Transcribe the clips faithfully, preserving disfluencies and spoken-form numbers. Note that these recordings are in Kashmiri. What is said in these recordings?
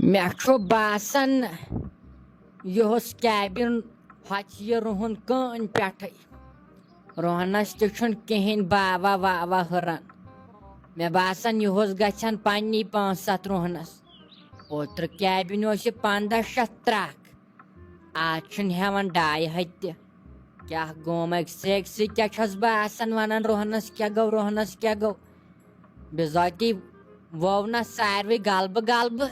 مےٚ چھُ باسان، یُہُس کیبن ہۄژِ یہِ رُہُن کٲنۍ پٮ۪ٹھٕے۔ رُہنس تہِ چھُنہٕ کِہیٖنۍ باوا واوا ہُران۔ مےٚ باسان، یُہُس گژھن پننی پانٛژھ ستھ رُہنس۔ اوترٕ کیبن اوس یہِ پنٛداہ شیٚتھ ترٛکھ، آز چھُنہٕ ہٮ۪وان ڈاے ہتہِ تہِ۔ کیٛاہ گوم أکسٕے أکسٕے، کیٛاہ چھَس بہٕ آسان وَنان، رُہنَس کیٛاہ گوٚو، رُہنَس کیٛاہ گوٚو؟ بِذٲتی ووٚو نہ ساروٕے غلبہٕ غلبہٕ۔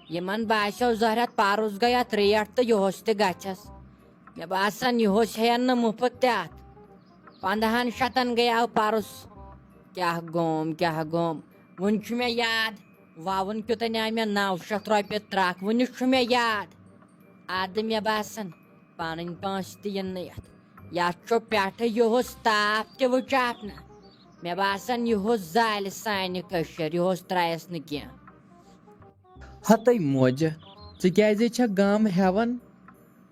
یِمَن باسیو زہرٮ۪تھ پَرُس گٔے اَتھ ریٹ تہٕ یُہُس تہِ گژھٮ۪س۔ مےٚ باسان، یُہُس ہٮ۪ن نہٕ مُفت تہِ اَتھ۔ پنٛدہَن شَتَن گٔیاو پَرُس۔ کیٛاہ گوم، کیٛاہ گوم؟ وُنہِ چھُ مےٚ یاد، وَوُن کیُتھ اَنیٛاو مےٚ نَو شَتھ رۄپیہِ ترٛکھ، وُنہِ چھُ مےٚ یاد۔ اَدٕ مےٚ باسان، پنٕنۍ پونٛسہٕ تہِ یِن نہٕ یَتھ۔ یَتھ چھُ پٮ۪ٹھٕ یُہُس تاپھ تہِ وٕچاپھ نہ۔ مےٚ باسان، یُہُس زالہِ سانہِ کٔشیٖر، یُہُس ترٛایَس نہٕ کینٛہہ۔ ہَتَے موجہِ، ژٕ کیٛازے چھَکھ غم ہٮ۪وان؟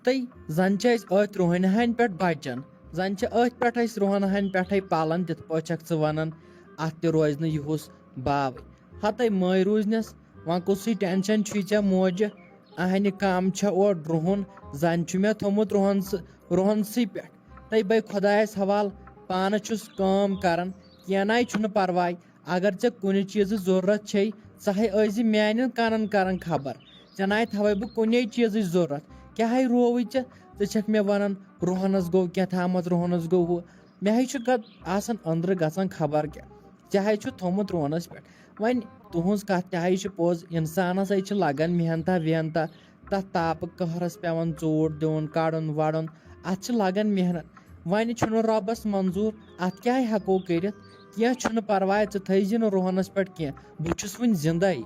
تہٕ زَن چھِ أسۍ أتھۍ رُہَنہِ ہَنہِ پٮ۪ٹھ بَچان، زَن چھِ أتھۍ پٮ۪ٹھ أسۍ رُہَنہٕ ہَنہِ پٮ۪ٹھَے پَلان، تِتھ پٲٹھۍ چھَکھ ژٕ وَنان، اَتھ تہِ روزِ نہٕ یُہُس باوٕے۔ ہَتَے مٲے روٗزنَس، وۄنۍ کُسٕے ٹٮ۪نشَن چھُے ژےٚ موجہِ؟ اَہَنہِ کَم چھےٚ اورٕ رُہُن، زَن چھُ مےٚ تھوٚمُت رُہَن سہٕ-، رُہَن سٕے پٮ۪ٹھ۔ تہٕ بَے خۄدایَس حوال، پانہٕ چھُس کٲم کَران، کینٛہہ نَے چھُنہٕ پَرواے۔ اگر ژےٚ کُنہِ چیٖزٕچ ضروٗرت چھے، ژٕ ہے ٲسۍ زِ میٛانٮ۪ن کَنَن کَران خبر۔ ژےٚ نَے تھاوَے بہٕ کُنے چیٖزٕچ ضروٗرت۔ کیٛاہ ہے رووُے ژےٚ؟ ژٕ چھَکھ مےٚ وَنان، رُہَنَس گوٚو کینٛہہ تامَتھ، رُہَنَس گوٚو ہُہ۔ مےٚ ہے چھُ گۄڈٕ آسان أنٛدرٕ گژھان خبر کیٛاہ۔ ژےٚ ہے چھُ تھوٚمُت رُہَنَس پٮ۪ٹھ۔ وۄنۍ تُہٕنٛز کَتھ تہِ ہے چھِ پوٚز، اِنسانَس ہے چھِ لَگان محنتہ وحنتہ، تَتھ تاپہٕ قہرَس پٮ۪وان ژوٗر دیُن، کَڑُن وَڑُن۔ اَتھ چھِ لَگان محنت۔ وۄنۍ چھُنہٕ رۄبَس منظوٗر، اَتھ کیٛاہ ہٮ۪کو کٔرِتھ؟ کینٛہہ چھُنہٕ پَرواے، ژٕ تھٲیزِ نہٕ رُہَنَس پٮ۪ٹھ کینٛہہ، بہٕ چھُس وٕنہِ زِندَے۔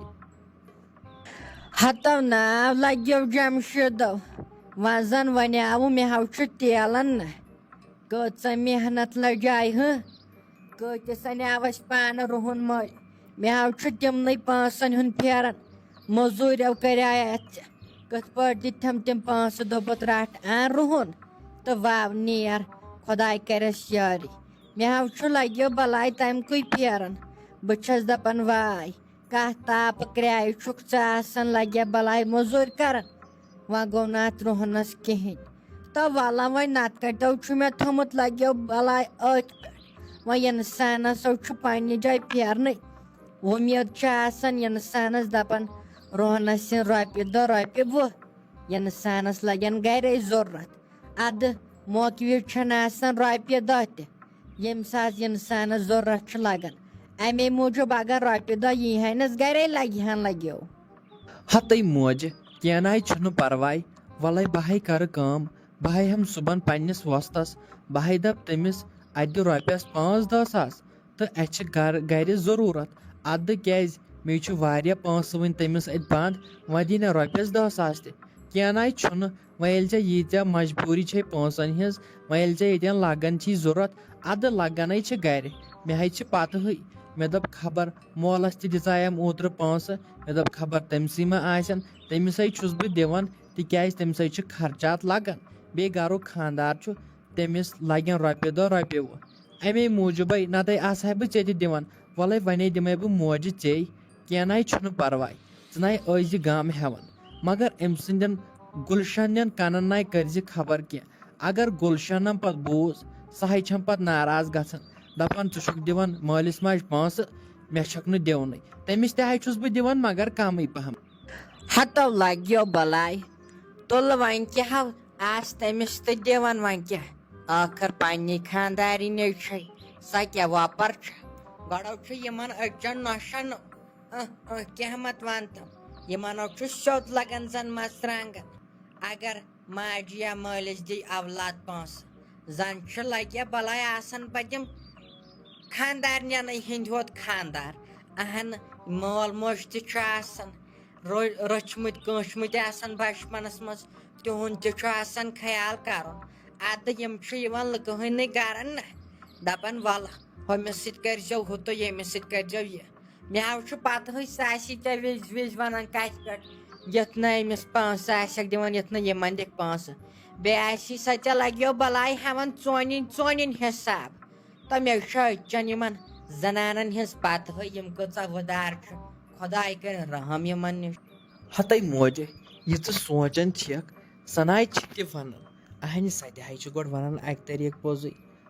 ہتو ناو لگیو جمشیدو، وۄنۍ زن ونیاوٕ مےٚ ہاو چھُ تیلن نہ۔ کۭژاہ محنت لجایہِ ہہ، کۭتِس انیاو اسہِ پانہٕ رُہُن مٔلۍ۔ مےٚ ہاو چھُ تِمنٕے پانٛژن ہُنٛد پھیران، مٔزوٗرٮ۪و کریایہِ اتھ ژےٚ۔ کِتھ پٲٹھۍ دِتتھم تِم پانٛژھ دۄہ بہٕ ترٛٹھ ان رُہُن تہٕ وو نیر، خۄداے کرٮ۪س یٲری۔ مےٚ ہاو چھُ لگیو بلاے تمہِ کُے پھیران۔ بہٕ چھَس دپان واے، کتھ تاپہٕ کرایہِ چھُکھ ژٕ آسان، لگیا بلاے مٔزوٗرۍ کران۔ وۄنۍ گوٚو نہٕ اتھ رُہنس کِہیٖنۍ۔ تہٕ ولہ وۄنۍ نتہٕ کتیو چھُ مےٚ تھوٚمُت لگیو بلاے أتھۍ پٮ۪ٹھ۔ وۄنۍ انسانس ہو چھُ پننہِ جایہِ پھیرنٕے۔ وۄمید چھِ آسان انسانس، دپان، رُہنس یِن رۄپیہِ دہ رۄپیہِ وُہ، انسانس لگن گرے ضروٗرت۔ ادٕ موقعہٕ وِزِ چھَنہٕ آسان رۄپیہِ دَہ تہِ، ییٚمہِ ساتہٕ اِنسانَس ضروٗرت چھُ لگان۔ اَمے موٗجوٗب اگر رۄپیہِ دَہ یی ہَنَس گَرے، لَگہِ ہَن لَگیو۔ ہَتٕے موجہِ، کینٛہہ نَے چھُنہٕ پَرواے، وَلَے بہٕ ہَے کَرٕ کٲم، بہٕ ہَے ہٮ۪مہٕ صُبحن پنٛنِس وۄستَس، بہٕ ہَے دَپہٕ تٔمِس، اَتہِ دِ رۄپیَس پانٛژھ دَہ ساس، تہٕ اَسہِ چھِ گَرٕ، گَرِ ضروٗرت۔ اَدٕ کیٛازِ؟ مےٚ چھُ واریاہ پونٛسہٕ وٕنہِ تٔمِس اَتہِ بنٛد، وۄنۍ دِیہِ نا رۄپیَس دَہ ساس تہِ۔ کینٛہہ نَے چھُنہٕ، وۄنۍ ییٚلہِ ژےٚ ییٖژاہ مجبوٗری چھے پونٛسَن ہِنٛز، وۄنۍ ییٚلہِ ژےٚ ییٚتٮ۪ن لَگان چھی ضوٚرَتھ، اَدٕ لَگَنَے چھِ گَرِ۔ مےٚ ہے چھِ پَتہٕے، مےٚ دوٚپ خبر مولَس تہِ دِژایَم اوترٕ پونٛسہٕ، مےٚ دوٚپ خبر تٔمۍ سٕے ما آسن، تٔمِس ہے چھُس بہٕ دِوان، تِکیٛازِ تٔمِس ہے چھِ خرچات لَگان۔ بیٚیہِ گَرُک خانٛدار چھُ، تٔمِس لَگن رۄپیہِ دَہ رۄپیہِ وُہ۔ اَمے موٗجوٗبَے نَتَے آسہٕ ہا بہٕ ژےٚ تہِ دِوان۔ وَلَے وَنے دِمَے بہٕ موجہِ ژے، کینٛہہ نَے چھُنہٕ پَرواے۔ ژٕ نَے ٲسۍ زِ غم ہٮ۪وان، مگر أمۍ سٕنٛدٮ۪ن گُلشَنٕنٮ۪ن کَنَن نَے کٔرۍ زِ خبر کینٛہہ۔ اگر گُلشَنَن پَتہٕ بوٗز، سۄ ہے چھَم پَتہٕ ناراض گژھان، دَپان، "ژٕ چھُکھ دِوان مٲلِس ماجہِ پونٛسہٕ، مےٚ چھَکھ نہٕ دِونٕے۔" تٔمِس تہِ ہے چھُس بہٕ دِوان، مگر کَمٕے پَہَم۔ ہتو لگیو بلاے۔ تُل وۄنۍ کیٛاہ ہو آس تٔمِس تہٕ دِوان وۄنۍ کیٛاہ؟ ٲخٕر پننی خانٛدارِنۍ چھے، سۄ کیٛاہ وۄپر چھےٚ؟ گۄڈو چھُ یِمن أچھن نۄشن، اہ، اہ، کیٛاہ مت ونتم۔ یِمن ہو چھُ سیوٚد لگان زن مرژٕوانٛگن۔ اگر ماجہِ یا مٲلِس دی اولاد پونٛسہٕ، زن چھُ لگیا بلاے آسان پتہٕ یِم خانٛدارنٮ۪نٕے ہٕنٛدۍ ہوت خانٛدار۔ اہن، مول موج تہِ چھُ آسان، رو-، رٔچھمٕتۍ کٲنٛچھمٕتۍ آسان بچپنس منٛز، تِہُنٛد تہِ چھُ آسان خیال کرُن۔ ادٕ یِم چھِ یِوان لُکہٕ ہٕنٛدنٕے گرن نہ، دپان، "ولہٕ، ہُمِس سۭتۍ کٔرۍزیو ہُہ تہٕ ییٚمِس سۭتۍ کٔرۍزیو یہِ۔" مےٚ حظ چھُ پتہٕے، سُہ آسی ژےٚ وِزِ وِزِ ونان کتھِ پٮ۪ٹھ، یتھ نہٕ أمِس پونٛسہٕ آسٮ۪کھ دِوان، یتھ نہٕ یِمن دِکھ پونٛسہٕ۔ بیٚیہِ آسی سۄ ژےٚ لگیو بلاے ہٮ۪وان ژونِنۍ ژونِنۍ حساب۔ تہٕ مےٚ چھُ أتۍ چٮ۪ن یِمن زنانن ہٕنٛز پتہٕ ہٕے، یِم کۭژاہ وُدار چھِ۔ خۄداے کٔرِن رحم یِمن نِش۔ ہتَے موجہِ، یہِ ژٕ سونٛچان چھَکھ، سۄ نَے چھِ تہِ وَنان۔ اَہنہِ، سۄ تہِ ہَے چھِ گۄڈٕ وَنان اَکہِ طریٖقہٕ پوٚزُے۔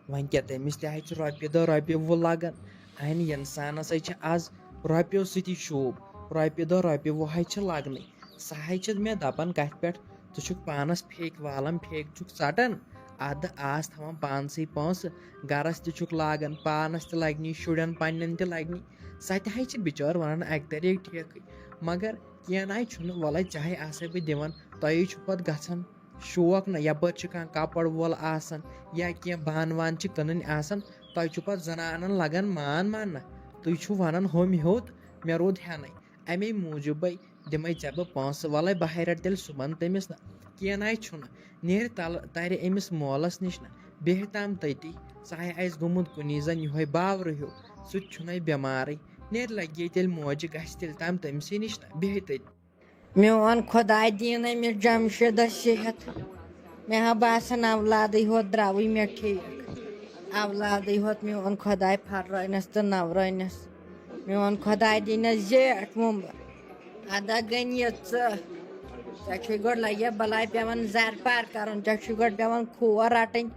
وۄنۍ کیٛاہ، تٔمِس تہِ ہَے چھِ رۄپیہِ دَہ رۄپیہِ وُہ لَگان۔ اَہنہِ، اِنسانَس ہَے چھِ آز رۄپیو سۭتی شوٗب، رۄپیہِ دَہ رۄپیہِ وُہ ہَے چھِ لَگنٕے۔ سۄ ہَے چھِ مےٚ دَپان کَتھِ پٮ۪ٹھ، ژٕ چھُکھ پانَس پھیٚکۍ والان، پھیٚکۍ چھُکھ ژَٹان، اَدٕ آس تھاوان پانسٕے پونٛسہٕ، گَرَس تہِ چھُکھ لاگان، پانَس تہِ لَگنی، شُرٮ۪ن پنٛنٮ۪ن تہِ لَگنی۔ سۄ تہِ ہَے چھِ بِچٲر وَنان اَکہِ طریٖقہٕ ٹھیکٕے، مگر کینٛہہ نَے چھُنہٕ، وَلَے چاہے آسَے بہٕ دِوان، تۄہے چھُ پَتہٕ گژھان شوق نہ، یَپٲرۍ چھُ کانٛہہ کَپَر وول آسان یا کینٛہہ بانہٕ وانہٕ چھِ کٕنٕنۍ آسان، تۄہہِ چھُ پَتہٕ زَنانَن لَگان مان مان نہ، تُہۍ چھُو وَنان ہُمۍ ہیوٚت، مےٚ روٗد ہٮ۪نَے، اَمے موٗجوٗبَے دِمَے ژےٚ بہٕ پونٛسہٕ، وَلَے بہٕ ہَے رَٹہٕ تیٚلہِ صُبحَن تٔمِس نہ، کینٛہہ نَے چھُنہٕ، نیرِ تَلہٕ تَرِ أمِس مولَس نِش نہ، بیٚہہِ تام تٔتی، سُہ ہَے آسہِ گوٚمُت کُنی زَن یِہوٚے باورٕ ہیوٗ، سُہ تہِ چھُنَے بٮ۪مارٕے، نیرِ لَگہِ یہِ تیٚلہِ موجہِ، گژھِ تیٚلہِ تام تٔمسٕے نِش نہ، بیٚہہِ تٔتی۔ میون خۄداے دِیِن أمِس جمشیٖدَس صحت۔ مےٚ ہا باسان اولادٕے ہوت درٛاوٕے مےٚ ٹھیٖک۔ اولادٕے ہوت میون خۄداے پھررٲونَس تہٕ نَورٲونَس۔ میون خۄداے دِینَس زیٹھ وُمبٕر۔ اَدا گٔنۍ یہِ ژٕ۔ ژےٚ چھُے گۄڈٕ لَگہِ بَلاے پٮ۪وان زَرٕ پار کَرُن، ژےٚ چھُے گۄڈٕ پٮ۪وان کھور رَٹٕنۍ۔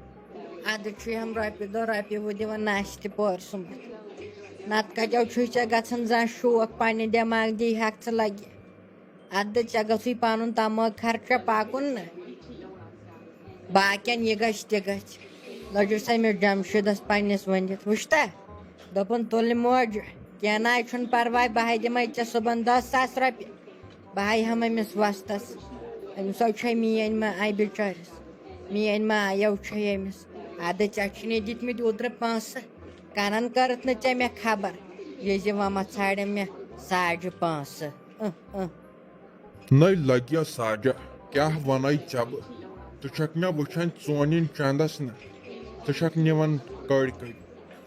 اَدٕ چھُے ہَم رۄپیہِ دَہ رۄپیہِ وُہ دِوان نَستہِ پورِ سُمَتھ۔ نَتہٕ کَتٮ۪و چھُے ژےٚ گژھان زانٛہہ شوق پنٛنہِ دٮ۪ماغ دی ہٮ۪کھ ژٕ لَگہِ۔ اَدٕ ژےٚ گژھُے پَنُن تَمٲغ خرچہ پَکُن نہ۔ باقیَن یہِ گژھِ تہِ گژھِ۔ لٔجِس أمِس جمشیٖدَس پنٛنِس ؤنِتھ، وٕچھتہ؟ دوٚپُن، تُلہِ موج، کینٛہہ نہ حظ چھُنہٕ پَرواے، بہٕ ہَے دِمَے ژےٚ صُبحن دَہ ساس رۄپیہِ۔ بہٕ ہَے ہٮ۪مہٕ أمِس وۄستَس۔ أمِس حظ چھے میٛٲنۍ ما آیہِ بِچٲرِس۔ میٛٲنۍ ما آیَو چھے أمِس۔ اَدٕ ژےٚ چھِنَے دِتمٕتۍ اوترٕ پونٛسہٕ۔ کَنَن کٔرٕتھ نہٕ ژےٚ مےٚ خبر۔ یہِ زِ وۄنۍ ما ژھانٛڈَم مےٚ ساجہِ پونٛسہٕ۔ اۭں، اۭں۔ نٔے لگیا ساجہ، کیاہ ونے ژےٚ بہٕ؟ ژٕ چھکھ مےٚ وٕچھان ژونِن چندس نہ، ژٕ چھکھ نِوان کٔڑۍ کٔڑۍ۔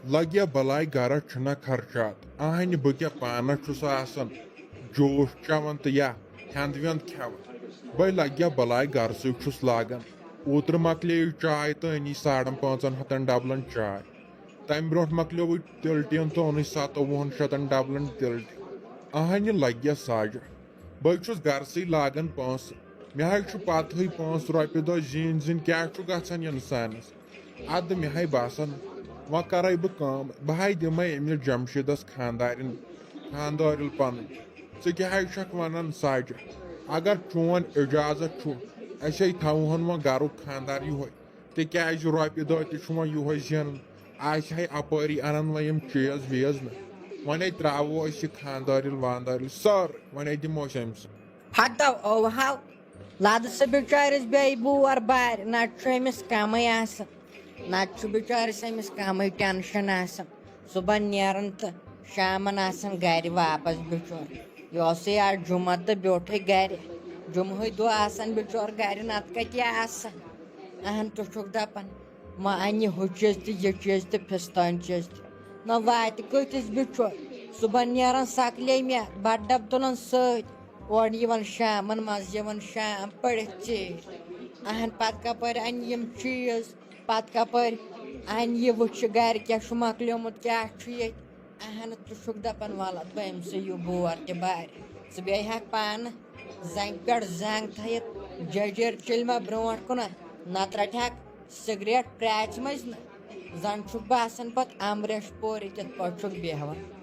لگیا بلاے گرس چھُنہ خرچات، اہنہِ بہٕ کیاہ پانس چھُس آسان جوش چٮ۪وان تہٕ یا ہٮ۪نٛد وٮ۪نٛد کھٮ۪وان۔ بے لگیا بلاے گرسٕے چھُس لاگان۔ اوترٕ مۄکلے چاے تہٕ أنی ساڑن پانٛژن ہتن ڈبلن چاے۔ تمہِ برونٛٹھ مۄکلیووُے تِلہٕ ٹیٖن تہٕ اوٚنُے ستووُہن شتن ڈبلن تِلہٕ ٹیٖن۔ اہنہِ لگیا ساجہ۔ بہٕ چھُس گرسٕے لاگان پونٛسہٕ۔ مےٚ ہاے چھُ پتہٕے پونٛسہٕ رۄپیہِ دہ زیٖنۍ زیٖنۍ کیٛاہ چھُ گژھان اِنسانس۔ ادٕ مےٚ ہاے باسان، وۄنۍ کرے بہٕ کٲم، بہٕ ہاے دِمے أمِس جمشیٖدس خانٛدارٮ۪ن، خانٛدارِل پنٕنۍ۔ ژٕ کیٛاہ ہاے چھکھ ونان ساجہِ؟ اگر چون اجازت چھُ، أسے تھاوہون وۄنۍ گرُک خانٛدار یِہوے۔ تِکیٛازِ رۄپیہِ دہ تہِ چھُ وۄنۍ یِہوے زینان۔ آسہِ ہے اپٲری انان وۄنۍ یِم چیٖز ویٖز نہٕ۔ وۄنۍ ہے ترٛاوو أسۍ یہِ خانٛدارِل واندارِل سٲرٕے، وۄنۍ ہے دِمو أسۍ أمِس۔ ہتو اوہو، لدٕ سُہ بِچٲرِس بیٚیہِ بور بارِ، نتہٕ چھُ أمِس کمٕے آسان، نتہٕ چھُ بِچٲرِس أمِس کمٕے ٹینشن آسان۔ صُبحن نیران تہٕ شامن آسان گرِ واپس بِچور۔ یہِ اوسُے آز جُمعہ تہٕ بیوٗٹھٕے گرِ۔ جُمعہٕے دۄہ آسان بِچور گرِ، نتہٕ کتہِ آسان؟ اہن، ژٕ چھُکھ دپان، وۄنۍ انہِ ہُہ چیٖز تہِ، یہِ چیٖز تہِ، فستٲنۍ چیٖز تہِ۔ نہ واتہِ کۭتِس بِچور؟ صُبحن نیران سکلے مےٚ، بتہٕ ڈبہٕ تُلان سۭتۍ، اورٕ یِوان شامن، منٛزٕ یِوان شام پٔرِتھ ژیٖرۍ۔ اہن، پتہٕ کپٲرۍ انہِ یِم چیٖز؟ پتہٕ کپٲرۍ انہِ یہِ وٕچھِ گرِ کیٛاہ چھُ مۄکلیومُت، کیٛاہ چھُ ییٚتہِ؟ اہن، ژٕ چھُکھ دپان، وَلہٕ بہٕ أمۍ سٕے یہِ بور تہِ بارِ۔ ژٕ بیٚہہِ ہاکھ پانہٕ زنٛگہِ پٮ۪ٹھ زنٛگ تھٲیِتھ، جٔجیٖر چِلمہ برونٛٹھ کُنَتھ، نتہٕ رٹہٕ ہاکھ سگریٹ پرٛاژِ منٛز نہٕ۔ زن چھُکھ باسان پتہٕ امریش پوٗرِ کِتھ پٲٹھۍ چھُکھ بیٚہوان۔